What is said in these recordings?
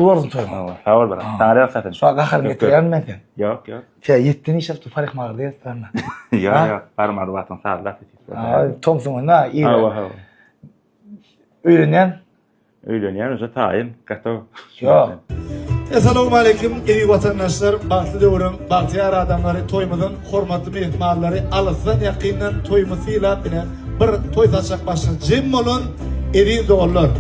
Bolsun toýuň. Hawa, sag bol brat. Saňa ýalkasyn. Şoňa gaharyňy getirýärmi men sen? Ýok, ýok. Sen ýetdin iş alyp parikmager diýip. Ýok, ýok. Barmaly wagtyň sazlap. Ha, tomsuň onda ir. Hawa, hawa. Öýlenýän? Öýlenýän uje taýyn, gatow. Ýok. Essalawmaleýkim eziz watandaşlar, bagtly döwrüň bagtyýar adamlary, toýumyzyň hormatly myhmanlary, alysdan ýakyndan toýumyzy sylap ine bir toý saçak başyna jem bolan eziz doganlar.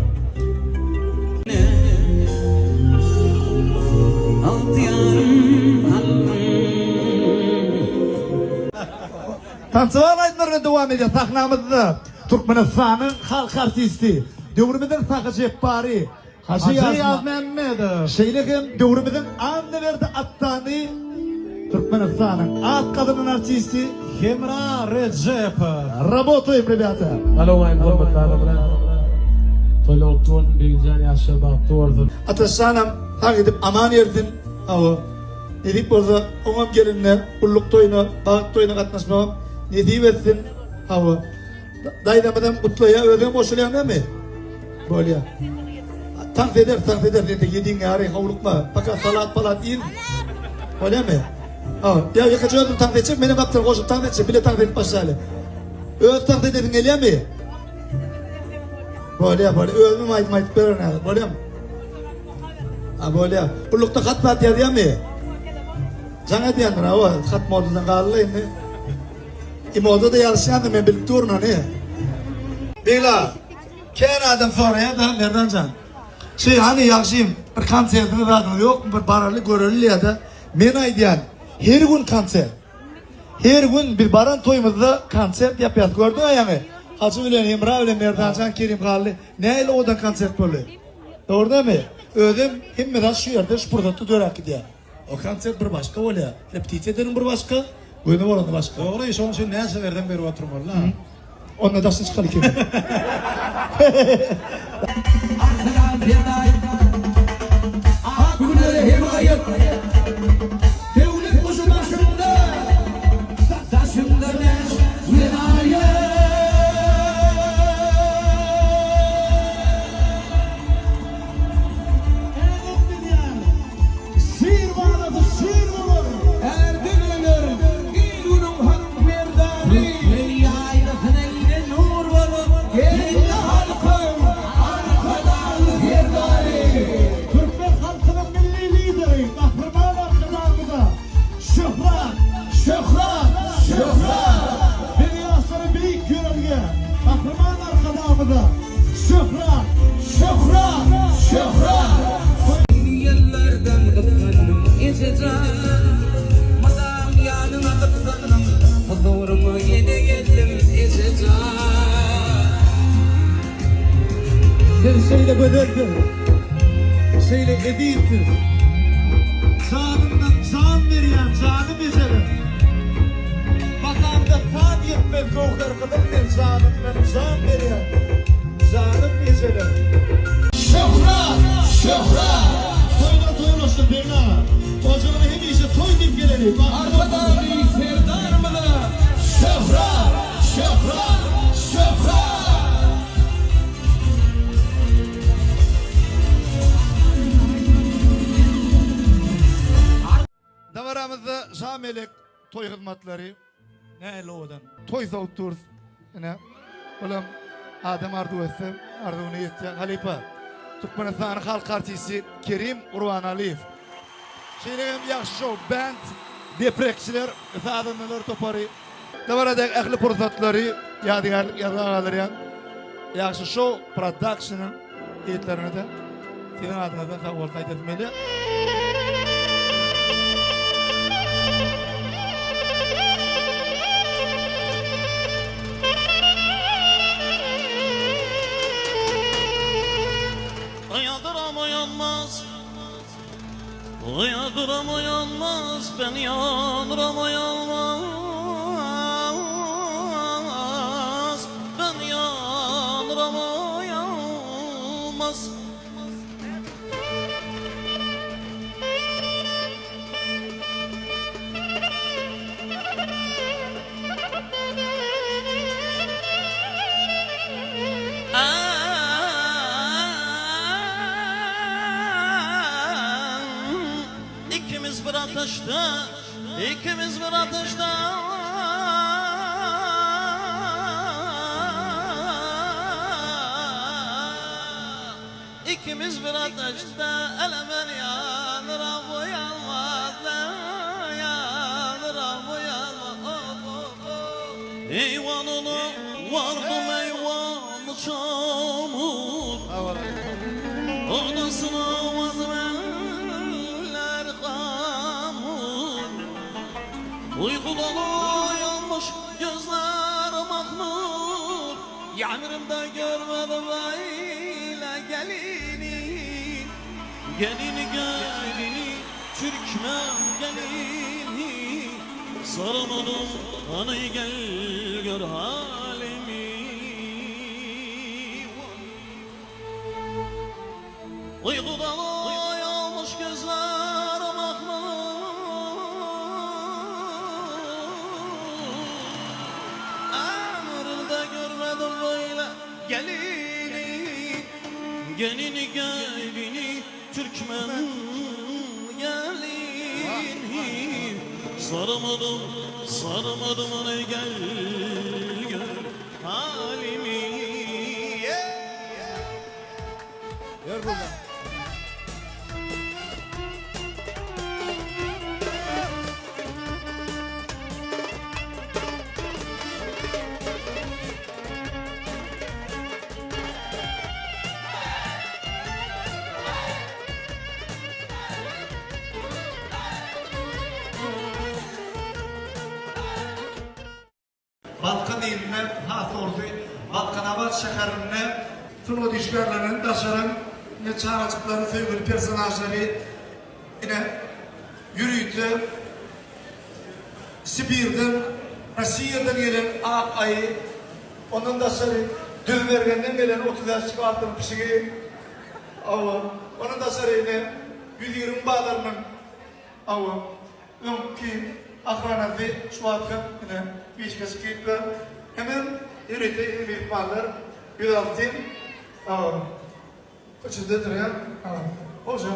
Tansywan aýdymlar bilen dowam edýär sahnamyzda Türkmenistanyň halk artisti, döwrümiziň sahy Jepbary, Hajy Ýazmämmedow, şeýle hem döwrümiziň Annaberdi Atdany, Türkmenistanyň at gazanan artisti Hemra Rejepow. Rabotaýym rebýata. Salowmaleýkim hormatly adamlar. Toýlar gutly bolsun Begenjan ýaşlar bagtly bolsun. Ataşjanam sag gidip aman gelsin. Hawa. Nesip bolsa oňam gelinine gulluk toýuna, bagt toýuna gatnaşmagam nesip etsin. Hawa. Daýzamyzam gutlaýar, özüňem goşulýaň dämi? Bolýar. Tans ederis, tans ederis, entek ýediň ýary, howlukma. Paka salat palat iýiň. Bolýarmy? Ha, ýa ýekeje özüň tans etjek, menem gapdal goşup tans etjek, bile tans edip başlaýaly. Öz tans edesiň gelýärmi? Bolýar, bolýar. Özüm aýdym aýdyp bererin häzir, bolýarmy? Ha, bolýar. Gullukda hat zat ýazýarmy? Jaň edýändir, hawa, hat modadan galdy indi. Imoda-da ýazyşýandyr, men bilip durun ony. Begler, kän adam soraýar-da, Merdan jan. Şeý, hany ýagşym, bir konsertiňiz zadyňyz ýokmy, bir baraly göreli diýýär-de. Men aýdýan, her gün konsert. Her gün biz baran toýumyzda konsert ýapýas. Gördüň-ä ýaňy, Hajy bilen Hemra bilen Merdan jan, Kerim Hally nähili owadan konsert boldy. Dogry dälmi? Özem hemme zat şu ýerde, şu pursatda döräp gidýär. O konsert bir başga bolýar. Repetisiýa edeniň bir başga, göni bolany başga. Dogry, şonuň üçin näçe berseň berip oturmaly-da. Onda daşyna çykaly ikimiz. Arkadag Serdaryň Ak günlere hemaýat Döwlet guşy başymda Daşymda bäş welaýat. Ädim bilýär. Şir balasy şir bolar. Ärden öler il-günüň hak merdany. Türkmen ýaýlasyna ine nur bolup geldi halkyň Arkadagly Serdary. Türkmen halkynyň Milli Lideri Gahryman Arkadagymyza şöhrat, şöhrat, şöhrat! Biz ýaşlara beýik ýörelge Gahryman Arkadagymyza şöhrat, şöhrat, şöhrat! Seni ýyllardan gysgandym ejejan Mydam ýanyňa gyssandym Huzuryňa ýene geldim ejejan. Siz şeýle gözelsiz, şeýle ezizsiz. Janymdan jan berýän janym ejelim. Bahaňda san ýetmez göwher gyzym sen janymdan jan berýän janym ejelim. Şöhrat! Şöhrat! Toýlar toýlaşsyn Begli aga. Ojagyna hemişe toý diýip geleli. Arkadagly Serdarymyza Şöhrat! Şöhrat! Şöhrat! Dabaramyzda Şa Melek toý hyzmatlary nähili owadan toý sowup durus. Ine, bulam adam arzuw etse, arzuwyna ýetýär. Halypa, Türkmenistanyň halk artisti Kerim Gurbanalyýew. Şeýle hem Ýagşy şou band, deprekçiler, sazandalar topary. Dabaradaky ähli pursatlary ýadygärlik ýazga galdyrýan Ýagşy şou prodakşnyň ýigitlerine-de siziň adyňyzdan sag bolsun aýdasym gelýär. Duýduramaýanmaz, ben ýandyramaýanmaz, ben ýandyramaýanmaz. bir ateşte, ikimiz bir ateşte. İkimiz bir ateşte, elemen yanıram bu yanmaz, yanıram bu yanmaz. Of, of, of. Eyvanına vardım eyvanı çamur. Odasına vazmeller hamur. Uyku dolu yanmış gözler mahmur. Yağmurumda görmedim öyle gelini. Gelini gelini Türkmen gelini. Saramadım hani gel gör halimi. Uykudan uyanmış gözler mahmur. Ömrümde görmedim böyle gelini. Gelini gelini Türkmen gelini. Saramadım, saramadım hani gel gör halimi. Yeah. Gör buradan. Balkan ilinden, has dogrusy Balkanabat şäherinde sungat işgärleriniň daşaran ine çagajyklaryň söýgüli personažlary ine ýörite Sibirden, Rossiýadan gelen ak aýy, ondan daşary Düzmergenden gelen 35 atly pişigi, hawa, ondan daşary ine 120 bazarynyň Hawa, öňki ahranasy şu wagt hem ine wiçkasy keýpde. Hemem ýörite myhmanlar 106 hawa köçede durýan hawa goja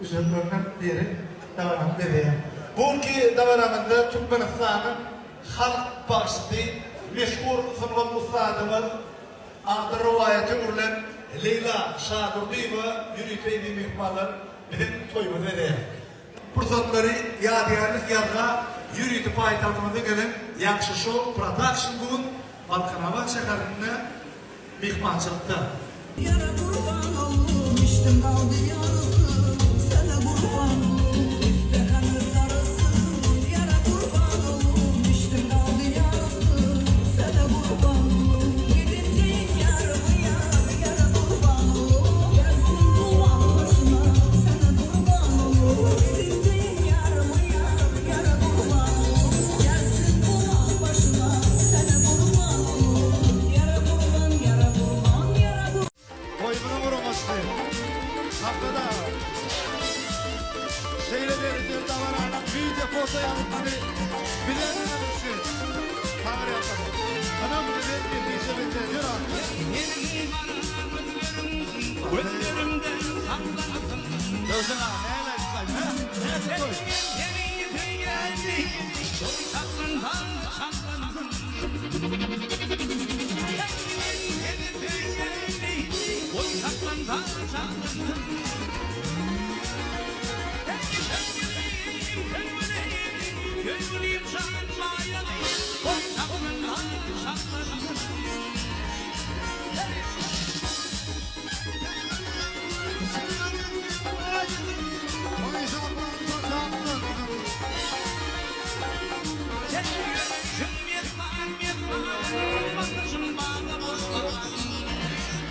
güzellerden biri dabarany bezeýär. Bu günki dabaramyzda Türkmenistanyň halk bagşysy, meşhur sungat ussadymyz, ady rowaýata öwrülen Leýla Şadurdyýewa ýörite myhmanlar biziň toýumyzy bezeýär. Pursatlary ýadygärlik ýazga ýörite paýtagtymyza gelen Ýagşy Show Production bu gün Balkanabat şäherinde myhmançylykda. Yara gurban olum içtim kaldı yarısı Sana gurban olum üstte kanı sarısı Yara gurban olum içtim kaldı yarısı Sana gurban olum gidin deyin yarımı yar Yara gurban olum gelsin duman başına Sana gurban olum gidin deyin yarımı yar Yara gurban olum gelsin duman başına Sana gurban olum yara gurban yara gurban yara gurban Toýumyzyň guramaçysy Hakda-da şeýle derejeli dabaranyň wideo foto ýazgysyny bilendigimiz üçin Taňry ýalkasyn. Ynam bilen netije bilen ýör arkaly. Döwşen aga näle aýtsaň, hä? Näçe toý?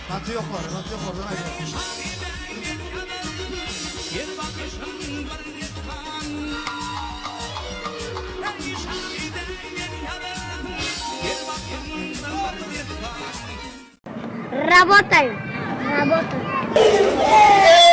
Gaty ýokary, gaty ýokardan aýdýar. Работаю. Работаю.